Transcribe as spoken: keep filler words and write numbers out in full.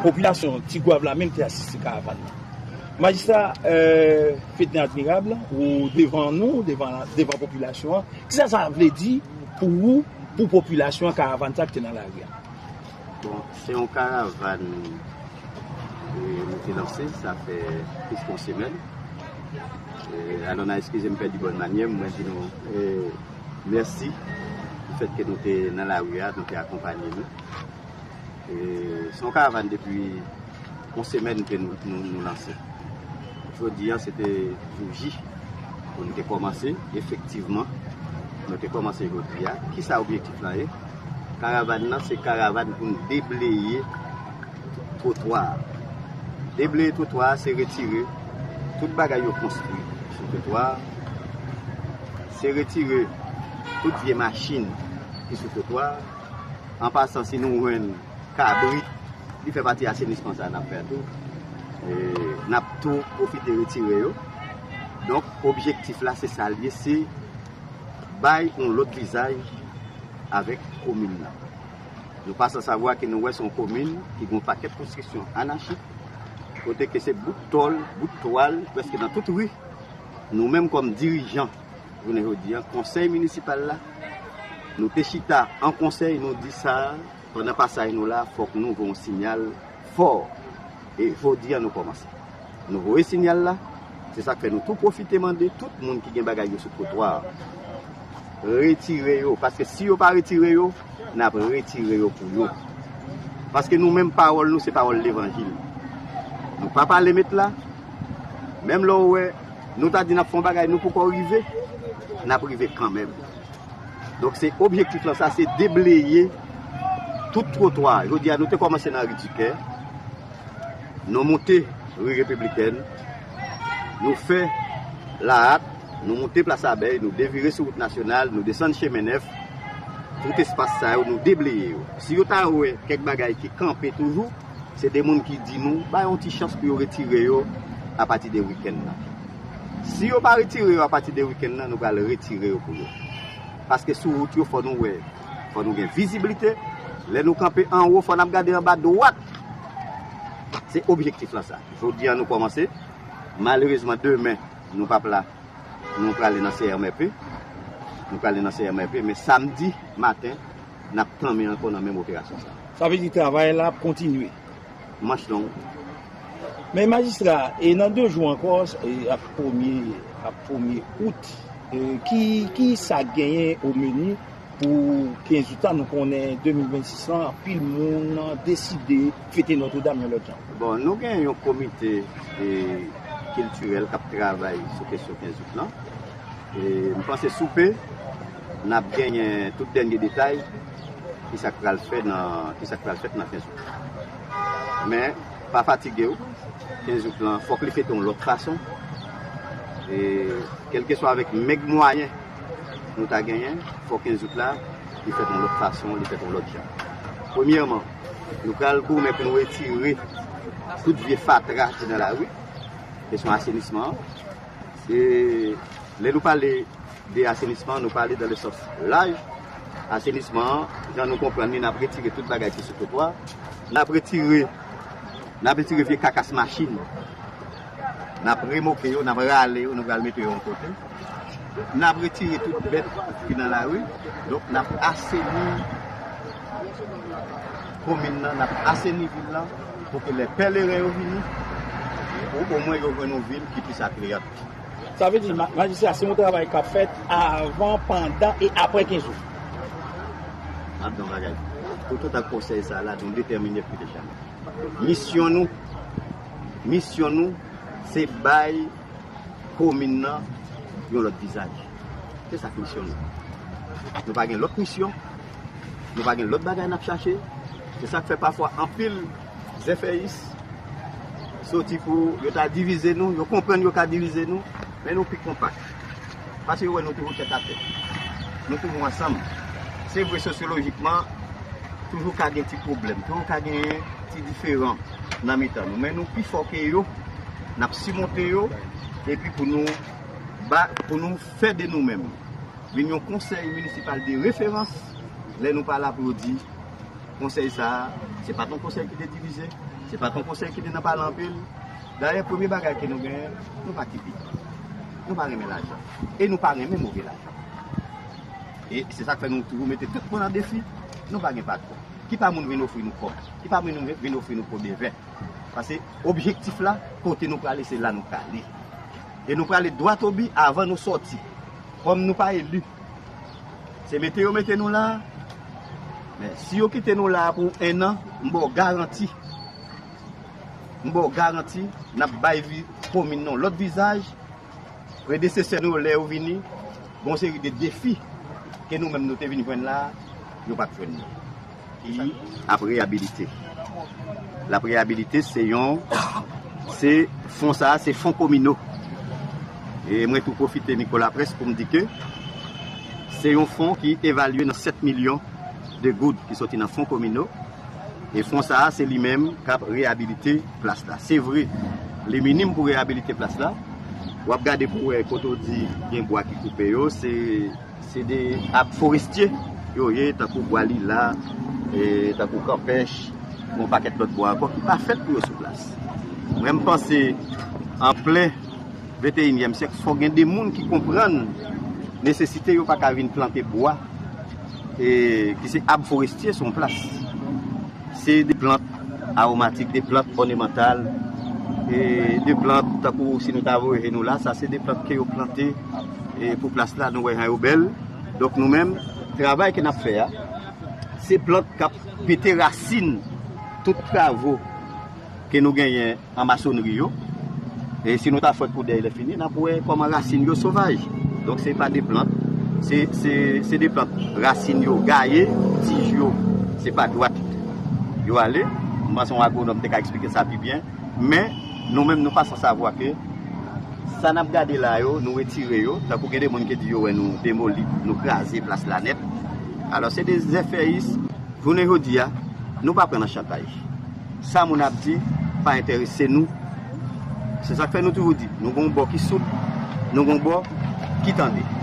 Popilasyon Tigwav la menm te asiste karavàn nan. Majistra, euh, Fedner Admirable, ou devan nou, devan, devan popilasyon an, kisa sa vle di pou ou, pou popilasyon an, karavàn sa ki te nan lari a? Bon, se yon karavàn, e, nou te lanse, sa fè plis ke yon semèn. E, alò, n a eskize m pèdi bòn manyè m, mwen di nou, e, mèsi pou fèt ke nou te nan lari a, nou te akonpanye nou. E, se yon karavàn depi yon semèn ke nou, nou, nou lanse. Jodi a, se te jou J pou nou te kòmanse. Efektivman, nou te kòmanse jodi a. Kisa objektif la ye? Karavàn nan, se karavàn pou n debleye twotwa a. Debleye twotwa a, se retire tout bagay yo konstwi sou twotwa a. Se retire tout vye machin ki sou twotwa a. An pasan, si nou jwenn kabrit, li fè pati asenisman sa a n ap fè a tou. E, n ap tou pwofite retire yo. Donk, objektif la, se sa l ye, se bay yon lòt vizaj avèk komin nan. Nou pa san savwa ke nou wè se yon komin ki gen yon pakèt konstriksyon anachik, kote ke se bout tòl, bout twal, prèske nan tout ri. Nou menm kòm dirijan, jounen jodi a, konsèy minisipal la, nou te chita an konsèy, nou di sa, pandan pasaj nou la, fòk nou voye yon siyal fò. E jodi a, nou kòmanse. Nou voye siyal la, se sa k fè nou tou pwofite mande tout moun ki gen bagay yo sou twotwa a, retire yo, paske si yo pa retire yo, n ap retire yo pou yo. Paske nou menm, pawòl nou, se pawòl levanjil. Nou pa pale met la, menm lè w wè nou ta di n ap fè yon bagay, nou poko rive, n ap rive kanmenm. Donk, se objektif lan sa, se debleye tout twotwa. Jodi a, nou te kòmanse nan ri Dikè, nou moute ri Repiblikèn, nou fè Lahat, nou moute Plas Abèy, nou devire sou wout nasyonal, nou desann Chemen Nèf. Tout espas sa yo, nou debleye yo. Si yo ta wè kèk bagay ki kanpe toujou, se de moun ki di nou, bay yon ti chans pou yo retire yo apati de wikenn nan. Si yo pa retire yo apati de wikenn nan, nou pral retire yo pou yo. Paske sou wout yo, fò nou wè, fò nou gen vizibilite. Lè nou kanpe anwo, fò n ap gade anba dwat. Se objektif lan sa. Jodi a, nou kòmanse. Malerezman, demen, nou p ap la. Nou prale nan C M R P. Nou prale nan C M R P, men samdi maten, n ap tanmen ankò nan menm operasyon sa. Sa vle di travay la ap kontinye. Manch long. Men majistra, e nan de jou ankò, e ap premye, ap premye out, e ki, ki sa k genyen o meni pou kenz out la? Nou konnen de mil vennsis lan, anpil moun deside fete Nòtredam yon lòt jan. Bon, nou gen yon komite, e, kiltirèl k ap travay sou kesyon kenz out lan. E, m panse soupe, n ap genyen tout dènye detay, ki sa k pral fè nan, ki sa k pral fèt nan kenz out. Men, pa fatige w, kenz out lan, fòk li fete yon lòt fason. E, kèlkeswa avèk mèg mwayen nou ta genyen, fò kenz out la, li fèt yon lòt fason, li fèt yon lòt jan. Premyèman, nou pral goumen pou nou retire tout vye fatra ki nan lari, kesyon asenisman an. E lè nou pale de asenisman, nou pale dans le sens large. Asenisman an, jan nou konprann li, n ap retire tout bagay ki sou twotwa. N ap retire, n ap retire vye kakas machin. N ap remoke yo, n ap rale yo, nou pral mete yo yon kote. N ap retire tout bèt ki nan lari. Donk, n ap aseni komin nan, n ap aseni vil lan, pou ke lè pèleren yo vini, pou omwen yo jwenn yon vil ki plis akreyab. Sa vle di, ma-, majistra, se yon travay k ap fèt avan, pandan e apre kenz out. M ap di yon bagay. Pou tout ak konsèy sa la, nou detèmine pou deja. Misyon nou, misyon nou, se bay komin nan yon lòt vizaj. Se sa k misyon nou. Nou pa gen lòt misyon. Nou pa gen lòt bagay n ap chache. Se sa k fè pafwa anpil zèfèyis soti pou yo ta divize nou, yo konprann yo ka divize nou, men nou pi konpak. Paske yo wè nou toujou tèt atè. Nou toujou ansanm. Se vre, sosyolojikman, toujou ka gen ti pwoblèm, toujou ka gen ti diferan nan mitan nou. Men nou pi fò ke yo, n ap simonte yo, epi pou nou ba, pou nou fè de nou menm vin yon konsèy minisipal de referans, lè nou pa la pou yo di, Konsèy sa a, se pa t yon konsèy ki te divize, se pa t yon konsèy ki te nan pale anpil. Dayè, premye bagay ke nou genyen, nou pa kipi. Nou pa renmen lajan. E nou pa renmen move lajan. E se sa k fè nou toujou mete tout moun an defi. Nou pa gen patwon. Ki pa moun vin ofri nou kòb? Ki pa moun vin ofri nou po de ven? Paske objektif la, kote nou prale, se la nou prale. E nou prale dwat o bi avan nou sòti. Kòm nou pa eli, se mete yo mete nou la. Men si yo kite nou la pou en an, m ba w garanti. M ba w garanti, n ap bay vi, komin nan yon lòt vizaj. Predesesè nou yo, lè yo vini, gon seri de defi ke nou menm nou te vin jwenn la, yo pa t jwenn nou. Ki ap reyabilite. L ap reyabilite, se yon, se fon sa a, se fon Komino. E mwen tou pwofite mikwo laprès pou m di ke se yon fon ki evalye nan sèt milyon de goud ki soti nan fon Komino. E fon sa a, se li menm k ap reyabilite plas la. Se vre, li minim pou reyabilite plas la. W ap gade pou wè kote w di gen bwa ki koupe yo, se, se de ab forestye yo ye, tankou bwa lila, e, tankou kanpèch, yon pakèt lòt bwa ankò ki pa fèt pou yo sou plas. Mwen, m panse, an plen venteyinyèm syèk, fò gen de moun ki konprann nesesite yo pa ka vin plante bwa, e, ki se ab forestye sou yon plas. Se de plant awomatik, de plant ònemantal, e de plant tankou si nou ta voye je nou la, sa se de plant ke yo plante, e pou plas la, nou wè jan yo bèl. Donk nou menm, travay ke n ap fè a, se plant k ap pete rasin tout travo ke nou genyen an masonri yo. E si nou ta fwèt koudèy lè fini, n ap wè kòman rasin yo sovaj. Donk se pa de plant, se, se, se de plant rasin yo gaye, tij yo, se pa dwat yo ale. M panse yon agwonòm te ka eksplike sa pi byen. Men nou menm, nou pa san savwa ke sa n ap gade la yo, nou retire yo. Tankou gen de moun ki di yo wè nou demoli, nou kraze plas la nèt. Alò, se de zèfèyis. Jounen jodi a, nou pa pran nan chantaj. Sa moun ap di pa enterese nou. Se sa k fè nou toujou di, nou gon bò ki soud, nou gon bò ki tande.